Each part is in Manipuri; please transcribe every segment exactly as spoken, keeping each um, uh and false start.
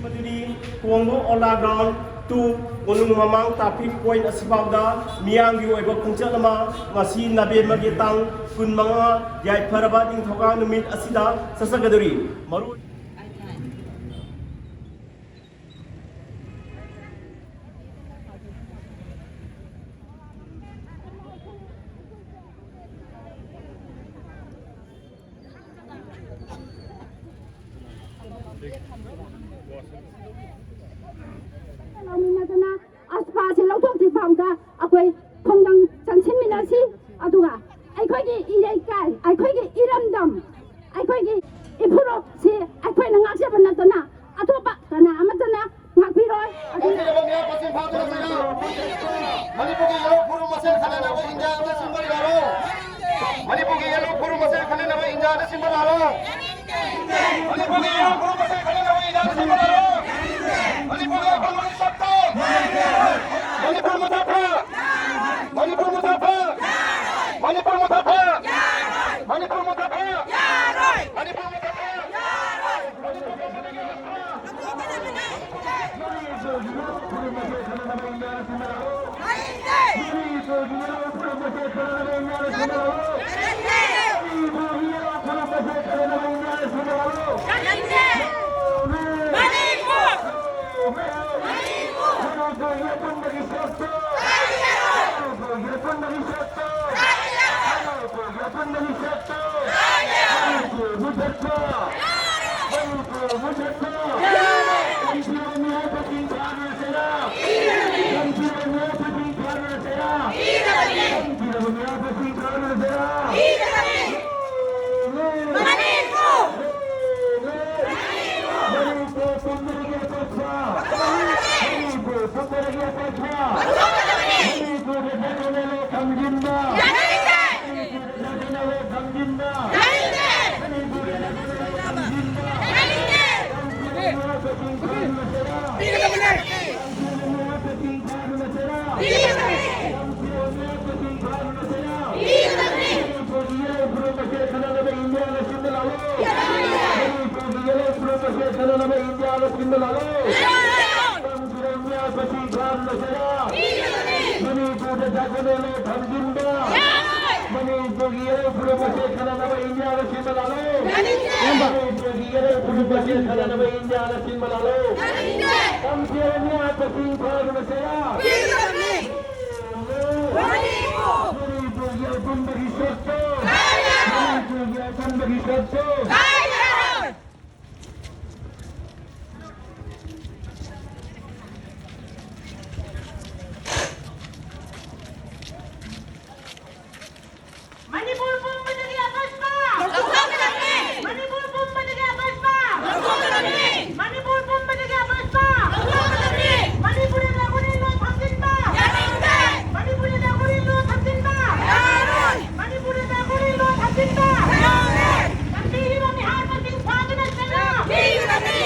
ꯑꯗꯨꯗꯤ ꯀꯣꯡꯕ ꯑꯣꯂꯥ ꯒ꯭ꯔꯥꯎꯟ ꯇꯨ ꯀꯣꯅꯨꯡ ꯃꯃꯥꯡ ꯇ꯭ꯔꯥꯐꯤꯛ ꯄꯣꯏꯟ ꯑꯁꯤꯐꯥꯎꯗ ꯃꯤꯌꯥꯝꯒꯤ ꯑꯣꯏꯕ ꯈꯣꯡꯆꯠ ꯑꯃ ꯉꯁꯤ ꯅꯕꯦꯝꯕꯔꯒꯤ ꯇꯥꯡ ꯀꯨꯟꯃꯉꯥ ꯌꯥꯏꯐꯔꯕ ꯅꯤꯡꯊꯧꯀꯥ ꯅꯨꯃꯤꯠ ꯑꯁꯤꯗ ꯆꯠꯆꯒꯗꯧꯔꯤ꯫ ꯃꯔꯨ ꯂꯧꯃꯤꯟꯅꯗꯅ ꯑꯁꯄꯥꯁꯦ ꯂꯧꯊꯣꯛꯇ꯭ꯔꯤ ꯐꯥꯎꯗ ꯑꯩꯈꯣꯏ ꯈꯣꯡꯖꯪ ꯆꯪꯁꯤꯟꯃꯤꯟꯅꯁꯤ꯫ ꯑꯗꯨꯒ ꯑꯩꯈꯣꯏꯒꯤ ꯏꯔꯩꯀꯥꯏ, ꯑꯩꯈꯣꯏꯒꯤ ꯏꯔꯝꯗꯝ, ꯑꯩꯈꯣꯏꯒꯤ ꯏꯐꯨꯔꯨꯞꯁꯤ ꯑꯩꯈꯣꯏꯅ ꯉꯥꯛꯆꯕ ꯅꯠꯇꯅ ꯑꯇꯣꯞꯄ ꯀꯅꯥ ꯑꯃꯠꯇꯅ ꯉꯥꯛꯄꯤꯔꯣꯏ꯫ ꯑꯗꯨꯅ ꯉꯥꯛꯄꯤꯔꯕ ꯃꯤꯍꯥꯠ ꯃꯁꯤꯡ ꯐꯥꯗꯨꯅ ꯆꯩꯔꯥ꯫ ꯃꯅꯤꯄꯨꯔꯒꯤ ꯌꯦꯜꯍꯧ ꯐꯨꯔꯨꯞ ꯃꯁꯦꯜ ꯈꯠꯅꯅꯕ ꯏꯟꯗꯤꯌꯥꯗ ꯁꯤꯟꯕ ꯂꯥꯜꯂꯣ꯫ ꯃꯅꯤꯄꯨꯔꯒꯤ ꯌꯦꯜꯍꯧ ꯐꯨꯔꯨꯞ ꯃꯁꯦꯜ ꯈꯠꯅꯅꯕ ꯏꯟꯗꯤꯌꯥꯗ ꯁꯤꯟꯕ ꯂꯥꯜꯂꯣ꯫ ꯃꯅꯤꯄꯨꯔꯒꯤ ꯌꯦꯜꯍꯧ ꯐꯨꯔꯨꯞ ꯃꯁꯦꯜ ꯈꯠꯅꯅꯕ ꯏꯟꯗꯤꯌꯥꯗ ꯁꯤꯟꯕ ꯂꯥꯜꯂꯣ꯫ ꯃꯅꯤꯄꯨꯔꯒꯤ ꯑꯄꯨꯟꯕꯒꯤ ꯁꯛꯇꯝ꯫ ꯃꯅꯤꯄꯨꯔ ꯃꯨꯊꯠꯄ꯫ ꯃꯅꯤꯄꯨꯔ ꯃꯨꯊꯠꯄ꯫ ꯃꯅꯤꯄꯨꯔ ꯃꯨꯊꯠꯄ꯫ ꯃꯅꯤꯄꯨꯔ ꯃꯨꯊꯠꯄ꯫ ꯃꯅꯤꯄꯨꯔ ꯃꯨꯊꯠꯄ꯫ ꯁꯤꯟꯕ ꯂꯥꯛꯂꯣ꯫ ꯇꯝꯊꯤꯔꯕ ꯃꯤꯍꯥꯠꯄꯁꯤꯡ ꯐꯥꯗꯨꯅ ꯆꯩꯔꯥ꯫ ꯃꯅꯤꯄꯨꯔꯗ ꯆꯥꯛꯈꯨꯗ ꯂꯣ ꯊꯝꯖꯤꯟꯕ꯫ ꯃꯅꯤꯄꯨꯔꯒꯤ ꯏꯔꯩ ꯐꯨꯔꯨꯞ ꯃꯁꯦꯟ ꯈꯟꯅꯅꯕ ꯏꯟꯗꯤꯌꯥꯗ ꯁꯤꯟꯕ ꯂꯥꯛꯂꯣ꯫ ꯃꯅꯤꯄꯨꯔꯒꯤ ꯏꯔꯩ ꯐꯨꯔꯨꯞ ꯃꯁꯦꯟ ꯈꯟꯅꯅꯕ ꯏꯟꯗꯤꯌꯥꯗ ꯁꯤꯟꯕ ꯂꯥꯛꯂꯣ꯫ ꯇꯝꯊꯤꯔꯕ ꯃꯤꯍꯥꯠꯄꯁꯤꯡ ꯐꯥꯗꯨꯅ ꯆꯩꯔꯥ꯫ ꯃꯅꯤꯄꯨꯔꯒꯤ ꯑꯄꯨꯟꯕꯒꯤ ꯁꯛꯇꯝ꯫ ꯃꯅꯤꯄꯨꯔꯒꯤ ꯑꯄꯨꯟꯕꯒꯤ ꯁꯛꯇꯝ꯫ ꯃꯅꯤꯄꯨꯔ ꯄꯨꯝꯕꯗꯒꯤ ꯑꯄꯨꯟꯕ! ꯂꯧꯊꯣꯛꯀꯗꯕꯅꯤ! ꯃꯅꯤꯄꯨꯔ ꯄꯨꯝꯕꯗꯒꯤ ꯑꯄꯨꯟꯕ! ꯂꯧꯊꯣꯛꯀꯗꯕꯅꯤ! ꯃꯅꯤꯄꯨꯔ ꯄꯨꯝꯕꯗꯒꯤ ꯑꯄꯨꯟꯕ! ꯂꯧꯊꯣꯛꯀꯗꯕꯅꯤ! ꯃꯅꯤꯄꯨꯔꯗ ꯆꯥꯛꯈꯨꯗ ꯂꯣ ꯊꯝꯖꯤꯟꯕ! ꯌꯥꯅꯤꯡꯗꯦ! ꯃꯅꯤꯄꯨꯔꯗ ꯆꯥꯛꯈꯨꯗ ꯂꯣ ꯊꯝꯖꯤꯟꯕ! ꯌꯥꯔꯣꯏ! ꯃꯅꯤꯄꯨꯔꯗ ꯆꯥꯛꯈꯨꯗ ꯂꯣ ꯊꯝꯖꯤꯟꯕ! ꯌꯥꯔꯣꯏ! ꯇꯝꯊꯤꯔꯕ ꯃꯤꯍꯥꯠꯄꯁꯤꯡ ꯐꯥꯗꯨꯅ ꯆꯩꯔꯥ! ꯄꯤꯒꯗꯕꯅꯤ!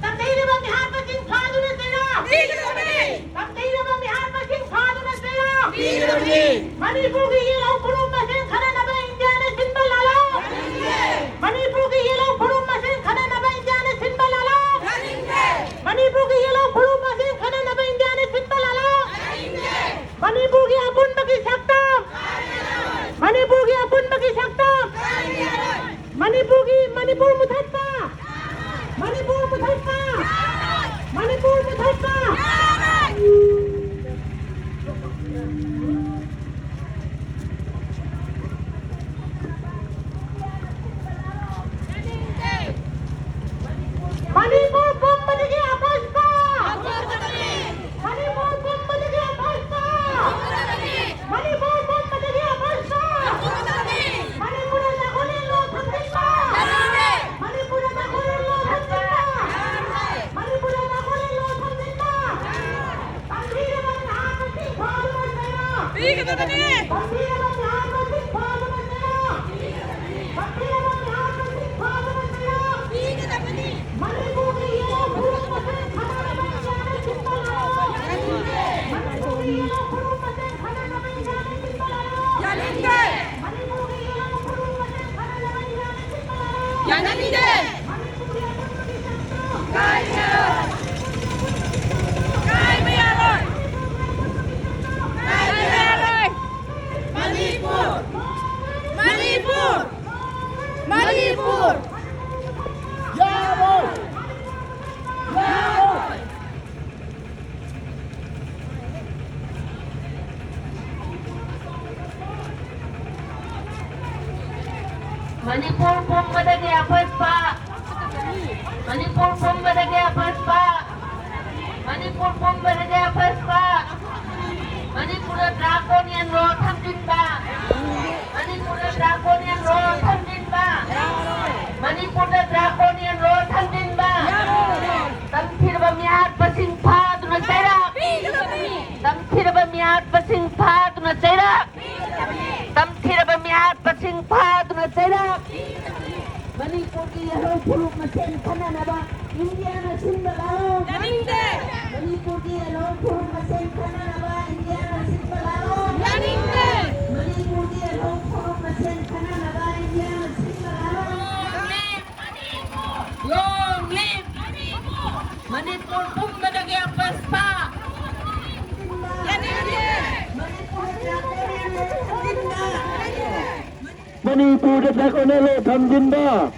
ꯇꯝꯊꯤꯔꯕ ꯃꯤꯍꯥꯠꯄꯁꯤꯡ ꯐꯥꯗꯨꯅ ꯆꯩꯔꯥ! ꯄꯤꯒꯗꯕꯅꯤ! ꯇꯝꯊꯤꯔꯕ ꯃꯤꯍꯥꯠꯄꯁꯤꯡ ꯐꯥꯗꯨꯅ ꯆꯩꯔꯥ! ꯄꯤꯒꯗꯕꯅꯤ! ꯃꯅꯤꯄꯨꯔꯒꯤ ꯌꯦꯜꯍꯧ ꯐꯨꯔꯨꯞ ꯃꯁꯦꯟ ꯈꯟꯅꯅꯕ ꯏꯟꯗꯤꯌꯥꯅ ꯁꯤꯟꯕ ꯂꯥꯜꯂꯣ! ꯌꯥꯅꯤꯡꯗꯦ! ꯃꯅꯤꯄꯨꯔꯒꯤ ꯌꯦꯜꯍꯧ ꯐꯨꯔꯨꯞ ꯃꯁꯦꯟ ꯈꯟꯅꯅꯕ ꯏꯟꯗꯤꯌꯥꯅ ꯁꯤꯟꯕ ꯂꯥꯜꯂꯣ! ꯌꯥꯅꯤꯡꯗꯦ! ꯃꯅꯤꯄꯨꯔꯒꯤ ꯌꯦꯜꯍꯧ ꯐꯨꯔꯨꯞ ꯃꯁꯦꯟ ꯈꯟꯅꯅꯕ ꯏꯟꯗꯤꯌꯥꯅ ꯁꯤꯟꯕ ꯂꯥꯜꯂꯣ! ꯌꯥꯅꯤꯡꯗꯦ! ꯃꯅꯤꯄꯨꯔꯒꯤ ꯑꯄꯨꯟꯕꯒꯤ ꯁꯛꯇꯝ! ꯃꯅꯤꯄꯨꯔꯒꯤ ꯑꯄꯨꯟꯕꯒꯤ ꯁꯛꯇꯝ! ꯃꯅꯤꯄꯨꯔꯒꯤ, ꯃꯅꯤꯄꯨꯔ ꯃꯨꯊꯠꯄ! ꯃꯅꯤꯄꯨꯔ ꯃꯨꯊꯠꯄ! ꯃꯅꯤꯄꯨꯔ ꯃꯨꯊꯠꯄ! ꯃꯅꯤꯄꯨꯔ ꯄꯨꯝꯕꯗꯒꯤ ꯑꯄꯨꯟꯕ! ꯃꯅꯤꯄꯨꯔ ꯄꯨꯝꯕꯗꯒꯤ ꯑꯄꯨꯟꯕ! ꯃꯅꯤꯄꯨꯔ ꯄꯨꯝꯕꯗꯒꯤ ꯑꯄꯨꯟꯕ! ꯃꯅꯤꯄꯨꯔꯗ ꯆꯥꯛꯈꯨꯗ ꯂꯣ ꯊꯝꯖꯤꯟꯕ! ꯃꯅꯤꯄꯨꯔꯗ ꯆꯥꯛꯈꯨꯗ ꯂꯣ ꯊꯝꯖꯤꯟꯕ! ꯃꯅꯤꯄꯨꯔꯗ ꯆꯥꯛꯈꯨꯗ ꯂꯣ ꯊꯝꯖꯤꯟꯕ! ꯇꯝꯊꯤꯔꯕ ꯃꯤꯍꯥꯠꯄꯁꯤꯡ ꯐꯥꯗꯨꯅ ꯆꯩꯔꯥ! ꯄꯤꯒꯗꯕꯅꯤ! ꯇꯝꯊꯤꯔꯕ ꯃꯤꯍꯥꯠꯄꯁꯤꯡ ꯐꯥꯗꯨꯅ ꯆꯩꯔꯥ! ꯇꯝꯊꯤꯔꯕ ꯃꯤꯍꯥꯠꯄꯁꯤꯡ ꯐꯥꯗꯨꯅ ꯆꯩꯔꯥ! ꯄꯤꯒꯗꯕꯅꯤ! ꯃꯅꯤꯄꯨꯔꯒꯤ ꯌꯦꯜꯍꯧ ꯐꯨꯔꯨꯞ ꯃꯁꯦꯟ ꯈꯟꯅꯅꯕ ꯏꯟꯗꯤꯌꯥꯅ ꯁꯤꯟꯕ ꯂꯥꯜꯂꯣ! ꯃꯅꯤꯄꯨꯔꯒꯤ ꯌꯦꯜꯍꯧ ꯐꯨꯔꯨꯞ ꯃꯁꯦꯟ ꯈꯟꯅꯅꯕ ꯏꯟꯗꯤꯌꯥꯅ ꯁꯤꯟꯕ ꯂꯥꯜꯂꯣ! ꯌꯥꯅꯤꯡꯗꯦ! ꯃꯅꯤꯄꯨꯔꯒꯤ ꯌꯦꯜꯍꯧ ꯐꯨꯔꯨꯞ ꯃꯁꯦꯟ ꯈꯟꯅꯅꯕ ꯏꯟꯗꯤꯌꯥꯅ ꯁꯤꯟꯕ ꯂꯥꯜꯂꯣ! ꯌꯥꯅꯤꯡꯗꯦ! ꯃꯅꯤꯄꯨꯔꯒꯤ ꯑꯄꯨꯟꯕꯒꯤ ꯁꯛꯇꯝ! ꯃꯅꯤꯄꯨꯔ ꯄꯨꯝꯕꯗꯒꯤ ꯑꯄꯟꯕ, ꯃꯅꯤꯄꯨꯔ ꯄꯨꯝꯕꯗꯒꯤ ꯑꯄꯟꯕ, ꯃꯅꯤꯄꯨꯔꯗ draconian law ꯊꯝꯖꯤꯟꯕ, ꯃꯅꯤꯄꯨꯔꯗ draconian law ꯊꯝꯖꯤꯟꯕ, ꯃꯅꯤꯄꯨꯔꯗ draconian law ꯊꯝꯖꯤꯟꯕ, ꯇꯝꯊꯤꯔꯕ ꯃꯤꯍꯥꯠꯄꯁꯤꯡ ꯐꯥꯗꯨꯅ ꯆꯩꯔꯛ, ꯇꯝꯊꯤꯔꯕ ꯃꯤꯍꯥꯠꯄꯁꯤꯡ ꯐꯥꯗꯨꯅ ꯆꯩꯔꯛ, ꯇꯝꯊꯤꯔꯕ ꯃꯤꯍꯥꯠꯄꯁꯤꯡ ꯐꯥꯗꯨꯅ ꯆꯩꯔꯛ, ꯃꯅꯤꯄꯨꯔꯒꯤ ꯌꯦꯜꯍꯧ ꯐꯨꯔꯨꯞ ꯃꯁꯦꯟ ꯈꯟꯅꯅꯕ ꯏꯟꯗꯤꯌꯥꯅ ꯁꯤꯟꯕ ꯂꯥꯜꯂꯣꯡ꯫ ꯌꯥꯅꯤꯡꯗꯦ꯫ ꯃꯅꯤꯄꯨꯔꯒꯤ ꯌꯦꯜꯍꯧ ꯐꯨꯔꯨꯞ ꯃꯁꯦꯟ ꯈꯟꯅꯅꯕ ꯏꯟꯗꯤꯌꯥꯅ ꯁꯤꯟꯕ ꯂꯥꯜꯂꯣꯡ꯫ ꯌꯥꯅꯤꯡꯗꯦ꯫ ꯃꯅꯤꯄꯨꯔꯒꯤ ꯌꯦꯜꯍꯧ ꯐꯨꯔꯨꯞ ꯃꯁꯦꯟ ꯈꯟꯅꯅꯕ ꯏꯟꯗꯤꯌꯥꯅ ꯁꯤꯟꯕ ꯂꯥꯜꯂꯣꯡ꯫ Long live! ꯃꯅꯤꯄꯨꯔ ꯄꯨꯝꯕꯗꯒꯤ ꯑꯄꯟꯕ! ꯌꯥꯅꯤꯡꯗꯦ! ꯃꯅꯤꯄꯨꯔꯗ draconian law ꯊꯝꯖꯤꯟꯕ!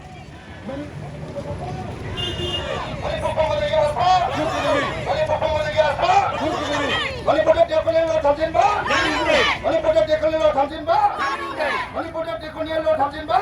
ꯃꯅꯤꯄꯨꯔꯗ draconian law ꯊꯝꯖꯤꯟꯕ! ꯃꯅꯤꯄꯨꯔꯗ draconian law ꯊꯝꯖꯤꯟꯕ! ꯃꯅꯤꯄꯨꯔꯗ draconian law ꯊꯝꯖꯤꯟꯕ!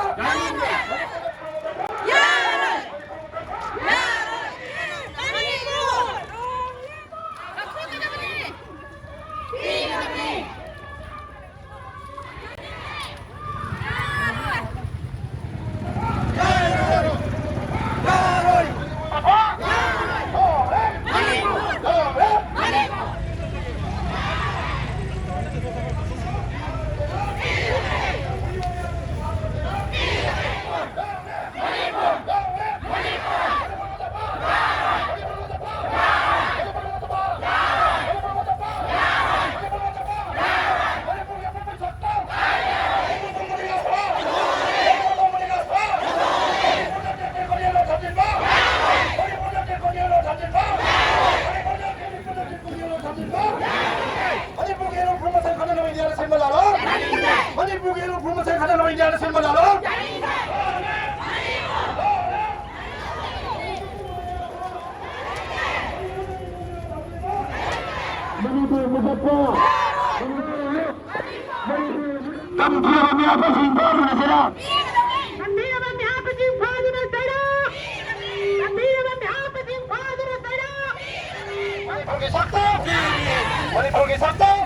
ꯃꯅꯤꯄꯨꯔꯒꯤ ꯌꯦꯜꯍꯧ ꯐꯨꯔꯨꯞ ꯃꯁꯦꯟ ꯈꯟꯅꯅꯕ ꯏꯟꯗꯤꯌꯥꯅ ꯁꯤꯟꯕ ꯂꯥꯜꯂꯣꯡ! ꯃꯅꯤꯄꯨꯔꯒꯤ ꯌꯦꯜꯍꯧ ꯐꯨꯔꯨꯞ ꯃꯁꯦꯟ ꯈꯟꯅꯅꯕ ꯏꯟꯗꯤꯌꯥꯅ ꯁꯤꯟꯕ ꯂꯥꯜꯂꯣꯡ! ꯃꯅꯤꯄꯨꯔ ꯃꯨꯊꯠꯄ! ꯇꯝꯊꯤꯔꯕ ꯃꯤꯍꯥꯠꯄꯁꯤꯡ ꯐꯥꯗꯨꯅ ꯆꯩꯔꯛ! ꯇꯝꯊꯤꯔꯕ ꯃꯤꯍꯥꯠꯄꯁꯤꯡ ꯐꯥꯗꯨꯅ ꯆꯩꯔꯛ! ꯇꯝꯊꯤ- ꯃꯅꯤꯄꯨꯔꯒꯤ ꯁꯛꯇꯝ! ꯃꯅꯤꯄꯨꯔꯒꯤ ꯁꯛꯇꯝ!